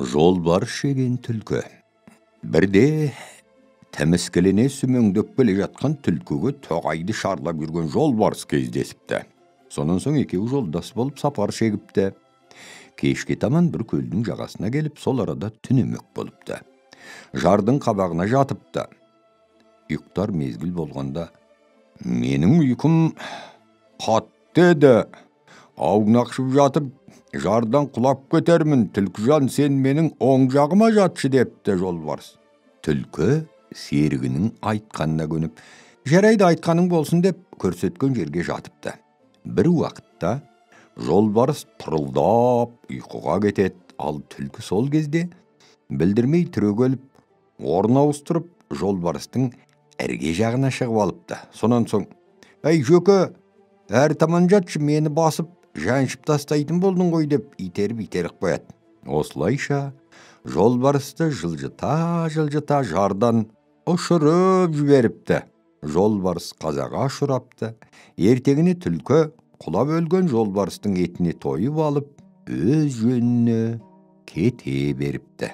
Жолбарыс жеген түлкі. Бірде тіміскілене сүмеңдеп келе жатқан түлкіге тоғайды шарлап жүрген жолбарыс кездесіпті. Сонан соң екеуі жолдас болып сапар шегіпті. Кешке таман бір көлдің жағасына келіп, сол арада түнемек болыпты. Жардың қабағына жатыпты. Ұйықтар мезгіл болғанда, менің ұйқым қатты еді. Аунақшып жатып, жардан құлап кетермін, түлкіжан, сен менің оң жағыма жатшы, депті жолбарыс. Түлкі серігінің айтқанына көніп, жарайды, айтқаның болсын деп көрсеткен жерге жатыпты. Бір уақытта жолбарыс пырылдап ұйқыға кетеді, ал түлкі сол кезде білдірмей түрегеліп, орын ауыстырып, жолбарыстың ірге жағына шығып алыпты. Сонан соң, әй, жөке, әр таман жатшы, мені басып, жаншып тастайтын болдың ғой деп итеріп-итеріп қояды. Осылайша жолбарысты жылжыта-жылжыта жардан ұшырып жіберіпті. Жолбарыс қазаға ұшырапты. Ертеңіне түлкі құлап өлген жолбарыстың етіне тойып алып, өз жөніне кете беріпті.